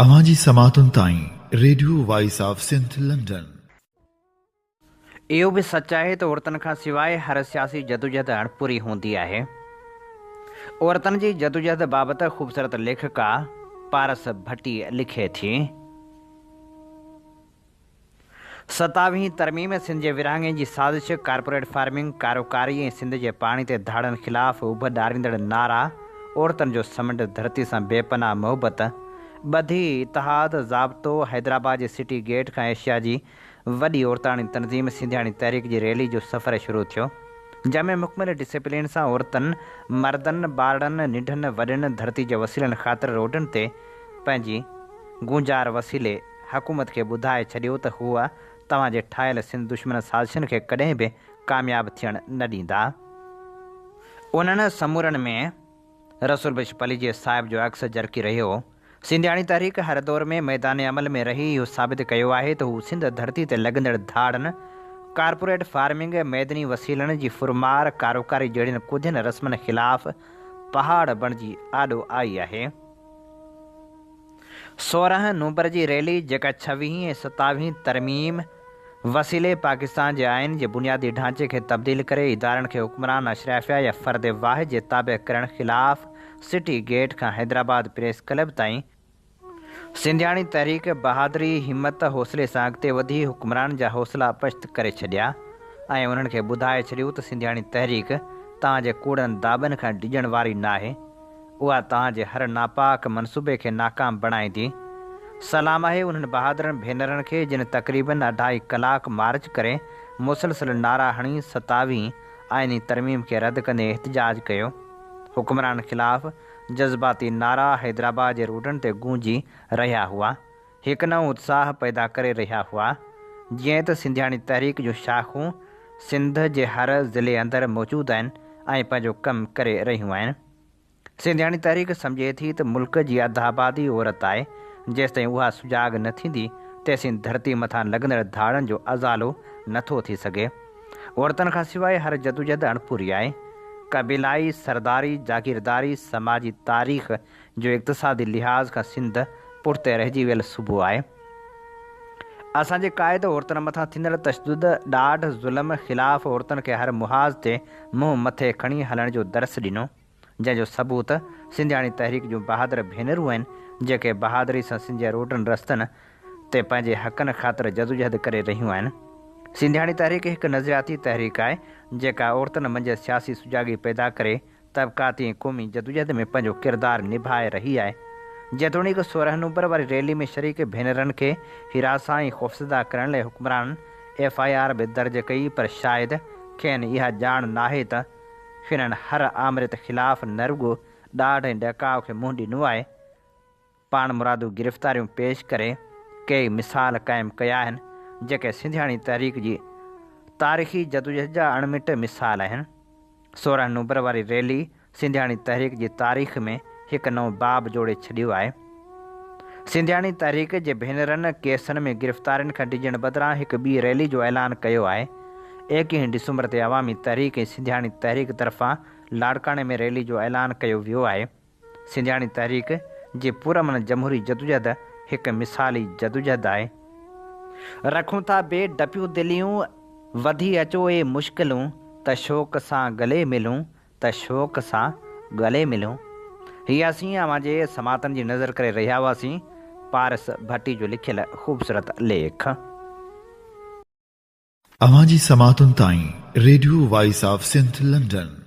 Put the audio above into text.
اوهان جي سماعتن تائين radio voice of Sindh London. اهو به سچ آهي ته عورتن کان سواء هر سياسي جدوجهد اڻپوري هوندي آهي. عورتن جي جدوجهد بابت خوبصورت ليکڪا پارس ڀٽي لکي ٿي. ستاويهين ترميم سنڌ جي ورهاڱي جي سازش، ڪارپوريٽ فارمنگ، ڪاروڪاري ۽ سنڌ جي پاڻي تي ڌاڙن خلاف اڀ ڏاريندڙ نعرا، عورتن جو سمنڊ ڌرتي سان بي پناهه محبت، ٻڌي، اتحاد، ضابطو، حيدرآباد جي سٽي گيٽ کان ايشيا جي وڏي عورتاڻي تنظيم سنڌياڻي تحريڪ جي ريلي جو سفر شروع ٿيو، جنهن ۾ مڪمل ڊسيپلين سان عورتن، مردن، ٻارڙن، ننڍن وڏن ڌرتي جي وسيلن خاطر روڊن تي پنهنجي گونجار وسيلي حڪومت کي ٻڌائي ڇڏيو ته هوء توهان جي ٺاهيل سنڌ دشمن سازشن کي ڪڏهن به ڪامياب ٿيڻ نه ڏيندا. انهن سمورن ۾ رسول بخش پليجي صاحب جو عڪس جرڪي رهيو. سنڌياڻي تحريڪ هر دور ۾ ميدان عمل ۾ رهي اهو ثابت ڪيو آهي ته هو سنڌ ڌرتي تي لڳندڙ ڌاڙن، ڪارپوريٽ فارمنگ، معدني وسيلن جي ڦرمار، ڪاروڪاري جهڙين ڪڌين رسمن خلاف پهاڙ بڻجي آڏو آئي آهي. 16 نومبر جي ريلي جيڪا ڇويهين ۽ ستاويهين ترميم وسيلي پاڪستان جي آئين جي بنيادي ڍانچي کي تبديل ڪري ادارن کي حڪمران اشرافيا يا فرد واحد جي تابع ڪرڻ خلاف سٽي گيٽ کان حيدرآباد پريس ڪلب تائين سنڌياڻي تحريڪ بهادري، همت، حوصلي سان اڳتي وڌي حڪمرانن جا حوصلا پشت ڪري ڇڏيا ۽ انهن کي ٻڌائي ڇڏيو ته سنڌياڻي تحريڪ توهان جي ڪوڙن داٻن کان ڊڄڻ واري ناهي. اها توهان جي هر ناپاڪ منصوبي کي ناڪام بڻائيندي. سلام آهي انهن بهادرن ڀينرن کي جن تقريبن اڍائي ڪلاڪ مارچ ڪري مسلسل نعرا هڻي ستاويهين آئيني ترميم کي رد ڪندي احتجاج ڪيو. حڪمرانن خلاف جذباتي نعرا حيدرآباد جي روڊن تي گونجي رهيا هئا. هڪ نئون اتساهه پيدا ڪري رهيا هئا. جيئن ته سنڌياڻي تحريڪ جون شاخون سنڌ جي هر ضلعي اندر موجود آهن ۽ پنهنجو ڪم ڪري رهيون آهن. سنڌياڻي تحريڪ سمجهي ٿي ته ملڪ جي اڌ آبادي عورت آهي، جيستائين اها سجاڳ نه ٿيندي، تيسين ڌرتي مٿان لڳندڙ ڌاڙن جو ازالو نه ٿو ٿي سگهي. عورتن کان سواء هر جدوجھد اڻپوري آهي. قبيلائي، سرداري، جاگيرداري، سماجي تاريخ جو اقتصادي لحاظ کان سنڌ پٺتي رهجي ويل صوبو آهي. اسان جي قائد عورتن مٿان ٿيندڙ تشدد، ڏاڍ، ظلم خلاف عورتن کي هر محاذ تي منهن مٿي کڻي هلڻ جو درس ڏنو. جنهن جو ثبوت سنڌياڻي تحريڪ جون بهادر ڀينرون آهن، جيڪي بهادري سان سنڌ جي روڊن رستن تي پنهنجي حقن خاطر جدوجهد ڪري رهيون آهن. سنڌياڻي تحريڪ هڪ نظرياتي تحريڪ آهي، جيڪا عورتن منجهه سياسي سجاڳي پيدا ڪري طبقاتي ۽ قومي جدوجهد ۾ پنهنجو ڪردار نڀائي رهي آهي. جيتوڻيڪ 16 نومبر واري ريلي ۾ شريڪ ڀينرن کي هراسان ۽ خوفزده ڪرڻ لاء حڪمرانن ايف I R به درج ڪئي پر شايد کين اها ڄاڻ ناهي ته هنن هر آمريت خلاف نه رڳو ڏاڍ ۽ ڏهڪاء کي منهن ڏنو آهي، پاڻمرادو گرفتاريون پيش ڪري ڪيئي مثال قائم ڪيا آهن، جيڪي سنڌياڻي تحريڪ جي تاريخي جدوجهد جا اڻمٽ مثال آهن. 16 نومبر واري ريلي سنڌياڻي تحريڪ جي تاريخ ۾ هڪ نئون باب جوڙي ڇڏيو آهي. سنڌياڻي تحريڪ جي ڀينرن ڪيسن ۾ گرفتارين کان ڊڄڻ بدران هڪ ٻي ريلي جو اعلان ڪيو آهي. ايڪيهين ڊسمبر تي عوامي تحريڪ ۽ سنڌياڻي تحريڪ طرفان لاڙڪاڻي ۾ ريلي جو اعلان ڪيو ويو آهي. سنڌياڻي تحريڪ جي پرامن جمهوري جدوجهد هڪ مثالي جدوجهد آهي. رکون ٿا بي ڊپيون دليون، وڌي اچو اي مشڪلون، ته شوق سان گلي ملون، ته شوق سان ڳلي ملون. هي اسين اوهان جي سماعتن جي نظر ڪري رهيا هئاسين پارس ڀٽي جو لکيل خوبصورت ليک. اوهان جي سماعتن تائين radio voice of Sindh London.